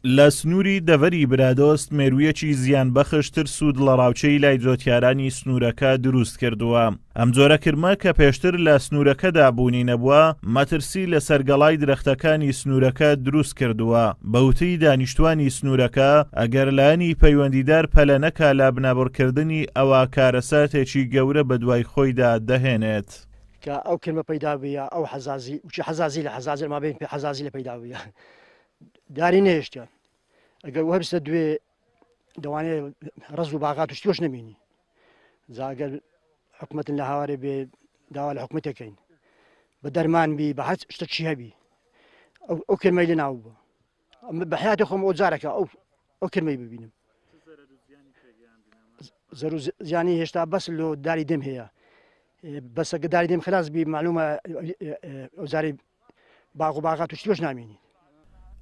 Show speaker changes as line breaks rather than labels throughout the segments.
لە سنووری دەڤەری برادۆست مێروویەکی زیانبەخش ترس و دڵەڕاوکێی لای جۆتیارانی سنوورەکە دروست کردووە. ئەم جۆرە کرمە کە پێشتر لە سنوورەکەدا بوونی نەبووە، مەترسی لەسەر گەڵای درەختەکانی سنوورەکە دروست کردووە. بە وتەی دانیشتووانی سنوورەکە، ئەگەر لایەنی پەیوەندیدار پەلە نەکا لە بنەبڕکردنی ئەوا کارەساتێکی گەورە بەدوای خۆیدا دەهێنێت.
کە ئەو کرمە پەیدا بوویە ئەو حەزازی وچی حەزازی لە حەزازی ما بین پێ حەزازی لە پەیدا بوویە داری نەهێشتە ئەگەر وەبستە دوێ دەوانێ ڕز و باغات و شتۆش نەمینی جاگەر حکومەتن لە هاوارێ بێ داوا لە حکومەتەکەین بە دەرمان بی بە هەر شتە چی هەبی ئەو کرمەی لە ناو بوو بە حیاتی خۆم ئەو جارەکە ئەو ئەو کرمەی ببینم زەرو زیانی هێشتا بەس لۆ داری دێم هەیە بەسە داری دێم خلاص بی معلومە ئەو جاری باغ و باغات و شتیۆش نامێنی.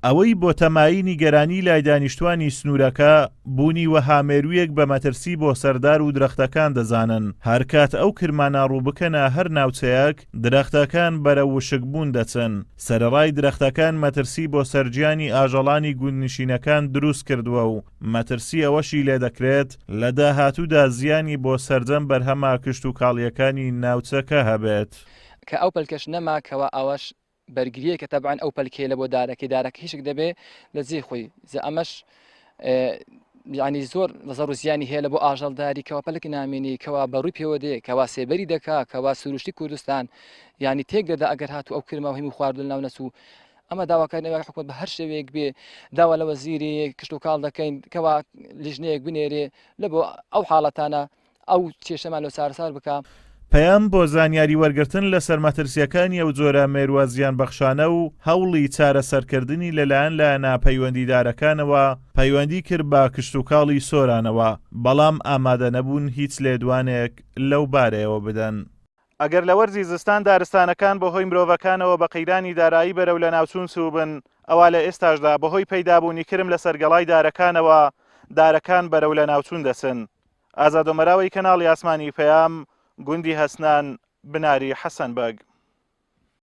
ئەوەی بۆتە مایەی نیگەرانی لای دانیشتوانی سنوورەکە، بوونی وەها مێروویەک بە مەترسی بۆ سەر دار و درەختەکان دەزانن، هەرکات ئەو کرمانە ڕووبکەنە هەر ناوچەیەک، درەختەکان بەرەو وشکبوون دەچن، سەرەڕای درەختەکان مەترسی بۆ سەر گیانی ئاژەڵانی گوندنشینەکان دروستکردووە و مەترسی ئەوەشی لێدەکرێت لە داهاتوودا زیانی بۆ سەرجەم بەرهەمە کشتوکاڵییەکانی ناوچەکە هەبێت.
کە ئەو پەلکەش نەما کەوا ئەوەش بەرگریەکە تەبعەن ئەو پەلکەیە لە بۆ دارەکەی دارەکە هیشک دەبێ لە جێی خۆی زە ئەمەش یعنی زۆر زەڕ و زیانی هەیە لە بۆ ئاژەڵداری کەوا پەلک نامێنی کەوا بەڕووی پێوە دێ کەوا سێبەری دەکا کەوا سروشتی کوردستان یعنی تێک دەدا ئەگەر هاتوو ئەو کرما و هەموو خواردن ناو نەچوو ئەمە داواکاری نەوە حکومت بە هەر شێوەیەک بێ داوا لە وەزیری کشتوکاڵ دەکەین کەوا لیژنەیەک بنێرێ لە بۆ ئەو حاڵەتانە ئەو کێشەمان لۆ چارەسەر بکا.
پەیام بۆ زانیاری وەرگرتن لەسەر مەترسییەکانی ئەو جۆرە مێرووە زیانبەخشانە و هەوڵی چارەسەرکردنی لەلایەن لایەنە پەیوەندیدارەکانەوە پەیوەندی کرد بە کشتوکاڵی سۆرانەوە، بەڵام ئامادەنەبوون هیچ لێدوانێک لەو بارەیەوە بدەن. ئەگەر لە وەرزی زستان دارستانەکان بەهۆی مرۆڤەکانەوە بە قەیرانی دارایی بەرەو لەناوچوون چووبن، ئەوا لە ئێستاشدا بەهۆی پەیدابوونی کرم لەسەر گەڵای دارەکانەوە، دارەکان بەرەو لەناوچوون دەچن. ئازاد ئۆمەراوەی کەناڵی ئاسمانی پەیام، گوندی هەسنان، بناری حەسەن بەگ.